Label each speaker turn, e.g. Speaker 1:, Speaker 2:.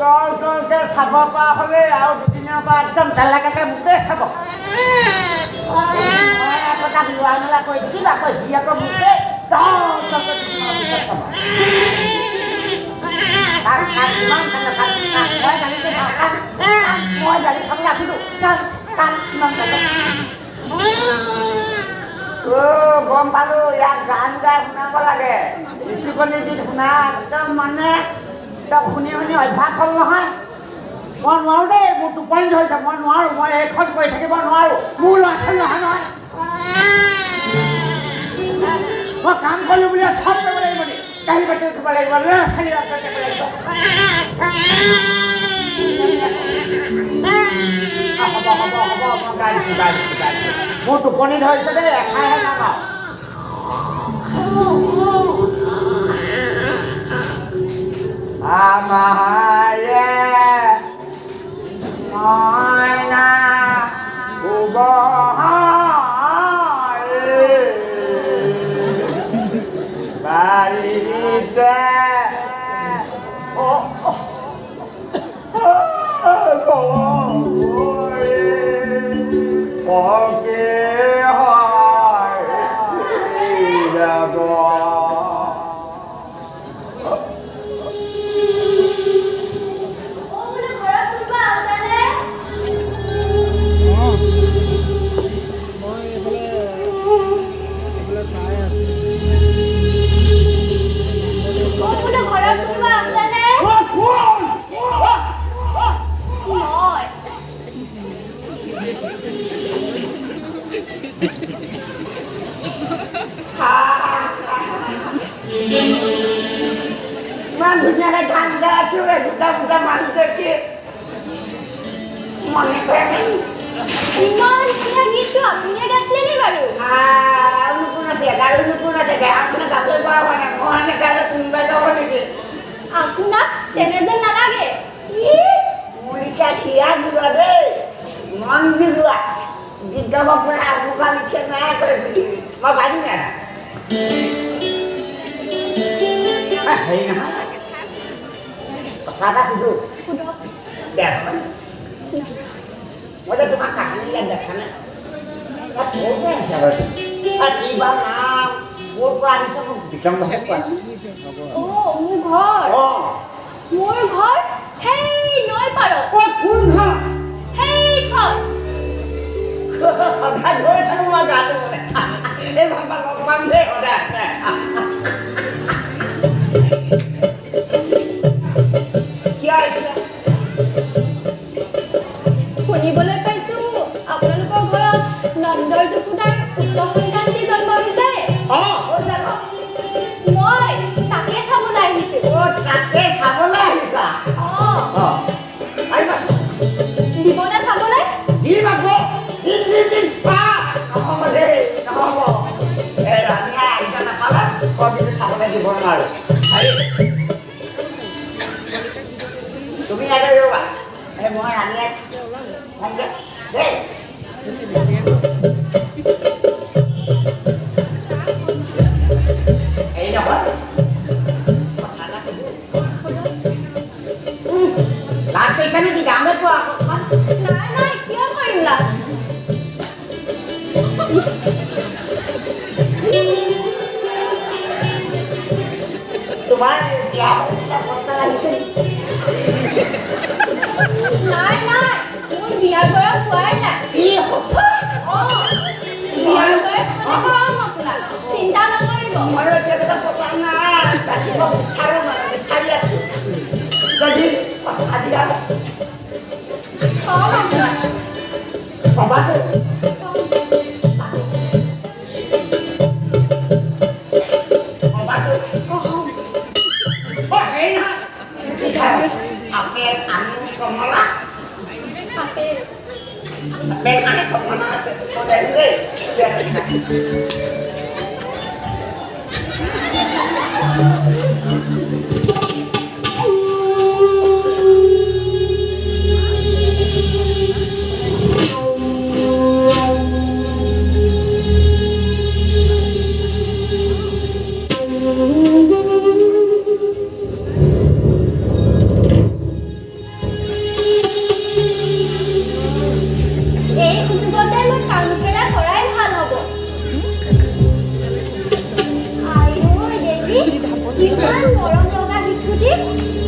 Speaker 1: তল তলকে চাব পৰা হ'লে আৰু দুদিনৰ পৰা একদম তেলেকাকে মোকেই চাব। মই আকৌ তাক লোৱা মেলা কৰি থাকিম, আকৌ সি আকৌ মোকেই তল তলকে দুদিনৰ পিছত চাব। কাণ কাণ কিমান কাণ কাণ কাণ, মই গালিটো খাওঁ, কাণ কাণ, মই গালি খাবলৈ আছিলোঁ, কাণ কাণ কিমান কাণ। অ' গম পালোঁ, ইয়াক গান গাই শুনাব লাগে। ৰিচিপনি গীত শুনা একদম মানে একদম শুনি শুনি অভ্যাস হ'ল নহয়। মই নোৱাৰোঁ দেই, মোৰ টোপনি ধৰিছে, মই নোৱাৰোঁ, মই এইখন কৰি থাকিব নোৱাৰোঁ। মোৰ ল'ৰা ছোৱালী নহয় নহয়, মই কাম কৰিলোঁ বুলি চব কৰিব লাগিব নি? কাঁহী বাতি উঠিব লাগিব, ল'ৰা ছোৱালী আপডাল কৰিব লাগিব। হ'ব হ'ব হ'ব, মই গাই দিছোঁ, গাই দিছোঁ, গাই দিছোঁ। মোৰ টোপনি ধৰিছে দেই, এষাৰহে গাম আৰু। আমাৰে মইনা বাৰীতে পকে হয় যাব।
Speaker 2: অ' বোলো ঘৰত কোনোবা আছেনে?
Speaker 3: মই এইফালে এইফালে চাই আছোঁ।
Speaker 2: অ' বোলো ঘৰত কোনোবা আছেনে?
Speaker 1: অ' কোন?
Speaker 2: মই।
Speaker 1: ইমান ধুনীয়াকে গান গাই আছো, এই দুটা দুটা মানুহ দেখি মনে কৰে।
Speaker 2: ইমান ধুনীয়া গীতটো আপুনিয়ে গাইছিলে নি বাৰু?
Speaker 1: আৰু কোন আছে? আৰু কোন আছে? আপুনি গাবই পৰা হোৱা নাই, মই এনেকে কোনোবাই গাব নেকি?
Speaker 2: আপোনাক তেনে যেন নালাগে।
Speaker 1: মোৰ এতিয়া হিয়া যোৰা দেই, মন জোৰোৱা গীত গাব পৰা আপোনাৰ লিখে নাই কৰে। মই পাৰিম এটা হেৰি নহয়, কথা এটা সুধো?
Speaker 2: সোধক।
Speaker 1: বেয়া নহয়? মই যে তোমাক কাহানিবিলাক দেখা নাই, ক'ৰ পৰা আহিছা বাৰু? কি বা নাম, ক'ৰ পৰা আহিছা, মোক বিতংভাৱে কোৱাচোন।
Speaker 2: অ' মোৰ ঘৰ?
Speaker 1: অঁ।
Speaker 2: মোৰ ঘৰ সেই নৈ পাৰত।
Speaker 1: অ' কোন ঘৰ?
Speaker 2: সেইখন।
Speaker 1: সদায় গৈ থাকোঁ মই গাটো মানে এই ভাবা লগ পাম দেই সদায়। কিয় আহিছা?
Speaker 2: শুনিবলৈ পাইছো আপোনালোকৰ ঘৰত নন্দৰ যশোদাৰ পুত্ৰ সন্তানটি জন্ম হৈছে।
Speaker 1: অঁ, হৈছে আকৌ।
Speaker 2: মই তাকে চাবলৈ আহিছো।
Speaker 1: অ' তাকে চাবলৈ আহিছা?
Speaker 2: অঁ।
Speaker 1: অঁ, আহিবা।
Speaker 2: দিবনে চাবলৈ?
Speaker 1: দিম আকৌ, দিম দিম দিম। নহ'ব দেই, নহ'ব। এই ৰাণীয়ে আজ্ঞা নাপালে মই কিন্তু চাবলৈ দিব নোৱাৰোঁ। হেৰি, তুমি ইয়াতে ৰ'বা, এই মই ৰাণীয়ে কমগে দেই। হেৰি নহয়, কথা এটা সুধো? লাজ কৰিছা নেকি? গাঁৱলৈ কোৱা আকৌ অকণমান।
Speaker 2: নাই নাই, কিয় কৰিম লাজ?
Speaker 1: তোমাৰ বিয়া হ'বলৈ প্ৰস্তাৱ আহিছে নেকি?
Speaker 2: নাই নাই, মোৰ বিয়াৰ বয়স হোৱাই নাই।
Speaker 1: কি, সঁচা?
Speaker 2: অঁ, বিয়াৰ বয়স হ'লে কম আপোনাক, চিন্তা নকৰিব।
Speaker 1: ময়ো এতিয়ালৈকে পতা নাই, পাতিব বিচাৰোঁ, মানে বিচাৰি আছোঁ। যদি কথা দিয়া।
Speaker 2: কম আপোনাক।
Speaker 1: কবাতো।
Speaker 2: কম।
Speaker 1: কবাতো।
Speaker 2: কম।
Speaker 1: অ' হেৰি নহয়, কি খায়, আপেল, আঙুৰ, কমলা?
Speaker 2: আপেল।
Speaker 1: আপেল মানে কমলা আছে, মই দেই।
Speaker 2: মৰম লগা শিশুটি।